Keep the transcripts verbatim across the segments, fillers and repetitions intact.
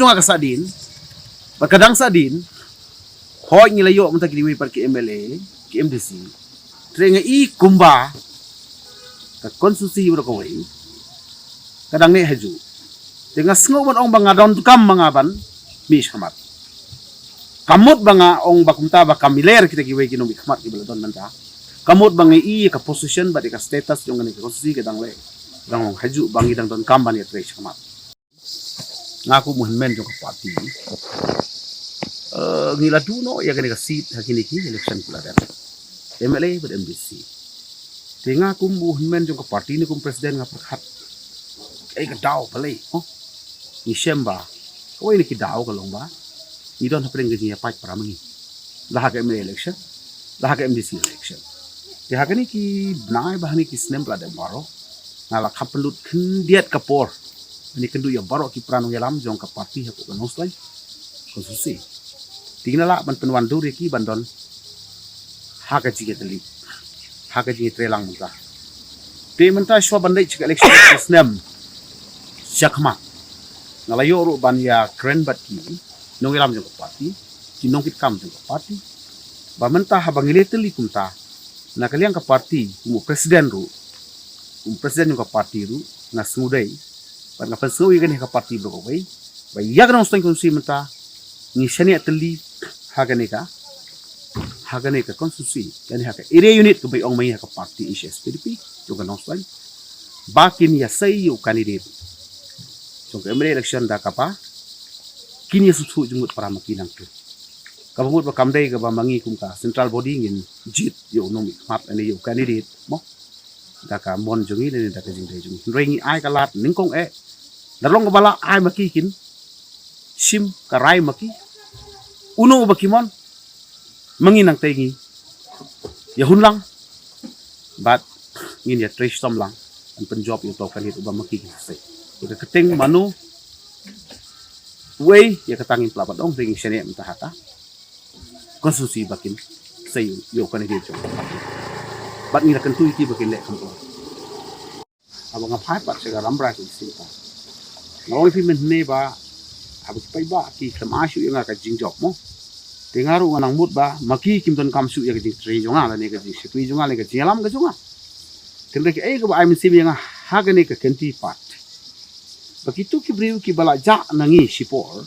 Nga ka sahdien, bad ka dang sahdien, hooid ngi la ïoh mynta ki dei wei pat ki M L A, ki M D C. Te nga i kumba ka constituency baroh kawei ka dang neh hajuh. Te nga sngew ban ong ba nga donkam ma nga ban mih shakhmat. Ka mut ba nga ong ba kumta ba kam ler kita kiwei ki nongmihkhmat kiba la don mynta. Ka mut ba nga i ka position bad ka status jong kane ka constituency ka dang leh, dang long hajuh ba ngi dang donkam ban ïatrei shakhmat. Nga kum u hynmen jong ka party, eh, ngi la duh noh ïa kane ka seat ha kine ki election ki la dep, M L A bad M D C. Te nga kum u hynmen jong ka party ne kum president nga pyrkhat, ei, ka daw balei, oh? Ngi shem ba kawei na ki daw ka long ba ngi don hapdeng ka jingïapait para ma ngi, la ha ka M L A election, la ha ka M D C election. Te ha kane ki bnai bad ha kine ki snem ba la dep baroh, nga la kham pynlut khyndiat ka por ban ïakynduh ïa baroh ki para nongïalam jong ka party hapoh ka Nongstoiñ constituency. Te ngi la lah ban pynwandur ïa ki ban don ha ka jingïatylli, ha ka jingïatreilang mynta. Te mynta shuwa ban leit sha ka election ka snem shakhmat, nga la ïoh ruh ban ïakren bad ki nongïalam jong ka party, ki nongkitkam jong ka party, ba mynta haba ngi la ïatylli kumta na ka liang ka party, kum u president ruh, kum u president jong ka party ruh, nga sngewdei bad nga pynsngew ïa kane ha ka party baroh kawei ba ïa ka Nongstoiñ constituency mynta ngi shaniah tylli ha kane ka, ha kane ka constituency, kane ha ka area unit kaba ong ma ngi ha ka party H S P D P jong ka Nongstoiñ, ba kin ïasei ïa u candidate jong ka M L A election da kaba kin ïasngewthuh jingmut para ma ki nangta. Kaba mut ba kam dei kaba ma ngi kum ka central body ngin jied ïa u nongmihkhmat lane ïa u candidate mo da ka mon jong ngi lane da ka jingdei jong ngi. Hynrei ngi ai ka lad nyngkong eh, da long kaba lah ai ma ki kin shim ka rai ma ki, uno ba ki mon, ma ngi nangta ngi ïahun lang bad ngin ïatrei shitom lang ban pynjop ïa uto u candidate uba ma ki kin sei. Ïa ka kyrteng mano, wei, ïa kata ngim lah ban ong, te ngi shaniah mynta ha ka constituency ba kin sei ïa u candidate jong ka party. Bad ngi la kyntu ïa ki ba kin leh kumta. Haba nga phai pat sha ka Rambrai ka Isyntang, nga ong ïa phi mynne ba haba ki paidbah ki khlem ai shuh ïa nga ka jingjop mo, te nga ruh nga nang mut ba ma ki kim donkam shuh ïa ka jingtrei jong nga lane ka jingshakri jong nga lane ka jingïalam ka jong nga. Hynrei kaei kaba ai mynsiem ïa nga ha kane ka kynti pat, ba kito ki briew kiba la jah na ngi shipor,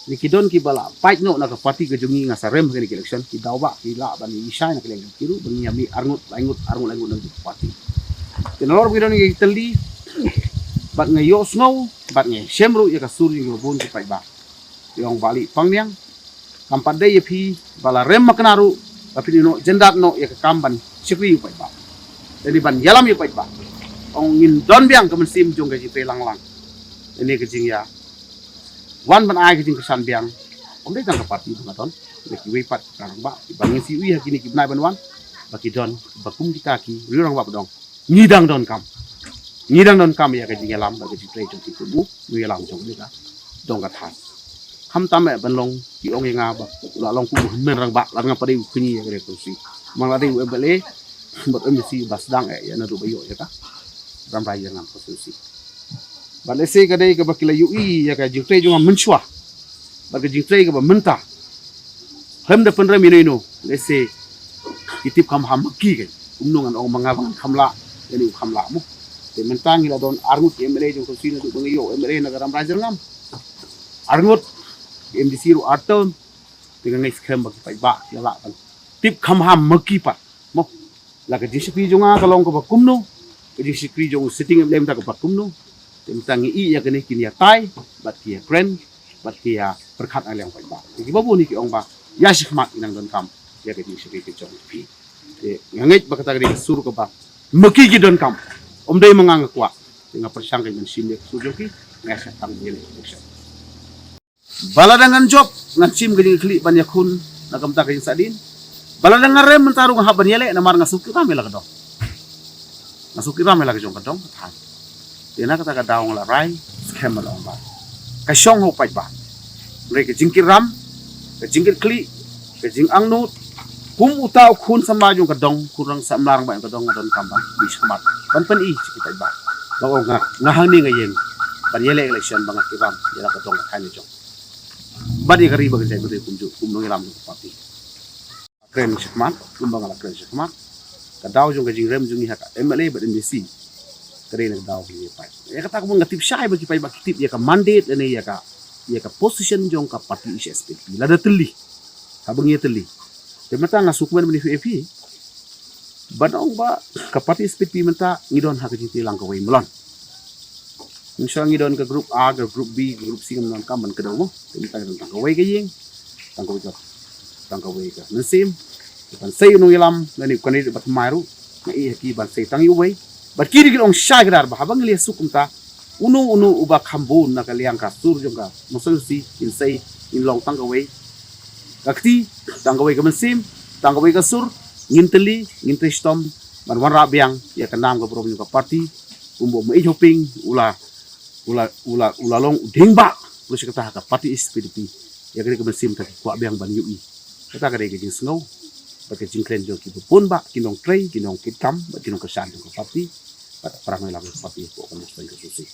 ne ki don kiba la pait noh na ka party ka jong ngi, nga sa rem ha kane ka election, ki daw ba ki lah ban ïashai na ka liang jong ki ruh ba ngi ïa mih arngut laingut, arngut laingut na ka party. Te nalor ba ki don ki tylli, bad nga ïohsngew bad nga shem ruh ïa ka sur jong kiba bun ki paidbah. Ïa ong Bah Lieh Pangniang, kam pat dei ïa phi ba la rem makna ruh ba phin ïoh jyndat noh ïa ka kam ban shakri ïa u paidbah, lane ban ïalam ïa u paidbah. Ong ngin don biang ka mynsiem jong ka jingtrei lang lang, lane ka jingïa wan ban ai ka jingkyrshan biang. Ym dei tang ka party ba nga don, da kiwei pat ki rangbah kiba ngin sa ïohi ha kine ki bnai ban wan, ba ki don ba kum kita ki riew rangbah ba dang ngi dang donkam, ngi dang donkam ïa ka jingïalam bad ka jingtrei jong ki kum u nongïalam jong ka dong ka thaiñ. Khamtam eh ban long ki ong ïa nga ba la long kum u hynmen rangbah, la nga pat dei u khñi ïa ka constituency, ma nga la dei u M L A bad M D C ba sdang eh ïa naduh ba ïoh ïa ka Rambrai Jyrngam constituency. Bad lehse ka dei kaba ki la ïohi ïa ka jingtrei jong nga mynshuwa bad ka jingtrei kaba mynta. Khlem da pynrem ïano ïano, lehse ki tip kham ha ma ki, kumno ngan ong ma nga ba ngan kham lah, ïa ni u kham lah mo. Te mynta ngi la don arngut ki M L A jong ka constituency naduh ba ngi ïoh M L A na ka Rambrai Jyrngam, arngut ki M D C ruh ar term. Te nga ngeit skhem ba ki paidbah ki la lah ban tip kham ha ma ki pat mo. La ka jingshakri jong nga ka long kaba kumno, ka jingshakri jong u sitting M L A mynta kaba kumno. Te mynta ngi ïohi ïa kane, kin ïatai bad ki ïakren bad ki ïapyrkhat na liang paidbah. Te kiba bun ki ong ba ïa shakhmat ngi nang donkam ïa ka jingshakri ka jong phi. Te nga ngeit ba kata ka dei ka sur kaba ma ki ki donkam, ym dei ma nga nga kwah. Te nga pyrshang ka ban shim ïa ka sur jong ki, nga ïa shah tang ïa ka election. Ba lada ngan jop ngan shim ka jingkitkhlieh ban ïakhun na ka bynta ka jingsahdien. Ba lada nga rem mynta ruh nga hap ban ïaleh namar nga sngewkyrpad ïa la ka dong. Nga sngewkyrpad ïa la ka jong ka dong ka thaiñ. Te na kata ka daw nga la rai skhem, nga la ong ba ka shong ha u paidbah. Hynrei ka jingkyrpad, ka jingkitkhlieh, ka jingangnud kum uta u khun samla jong ka dong, khun rang samla rangbah jong ka dong, nga donkam ban mih shakhmat ban pyni sha ki paidbah ba nga, nga hangne nga ïeng ban ïaleh election ba nga kyrpad ïa la ka dong ka thaiñ jong. bad ïa ka ri ba ka jait bad kumjuh kum nongïalam jong ka party. Kren shakhmat, kumba nga la kren shakhmat, ka daw jong ka jingrem jong ngi ha ka M L A bad M D C ka dei na ka daw ba ngi peit. Ïa kata kumba nga tip shai ba ki paidbah ki tip ïa ka mandate lane ïa ka, ïa ka position jong ka party H S P D P lada tylli, haba ngi ïa tylli. Te mynta nga sngewkmen ban ïathuh ïa phi ban ong ba ka party H S P D P mynta ngi don ha ka jingtei lang kawei, mlien. Ngi shu ngi don ka group A, ka group B, ka group C, ngam donkam ban kdew mo. Te mynta ngi don tang kawei ka ïing, tang kawei ka, tang kawei ka mynsiem. Ban sei u nongïalam lane u candidate ba thymmai ruh, nga ïohi ki ban sei tang uwei. Bad ki dei ki long shai kdar ba haba ngi leh suk kumta, uno uno uba kham bun na ka liang ka sur jong ka constituency, ngin sei, ngin long tang kawei ka kti, tang kawei ka mynsiem, tang kawei ka sur. Ngin tylli, ngin trei shitom ban wanrah biang ïa ka nam ka burom jong ka party. Kumba u Maieit Hoping u la, u la, u la, u la long u dieng bah, u la sha kata ha ka party H S P D P. Ïa ka dei ka mynsiem ta ki kwah biang ban ïohi. Kata ka dei ka jingsngew bad ka jingkren jong ki bun bah ki nongtrei, ki nongkitkam bad ki nongkyrshan jong ka party bad para nongïalam ka party hapoh ka constituency.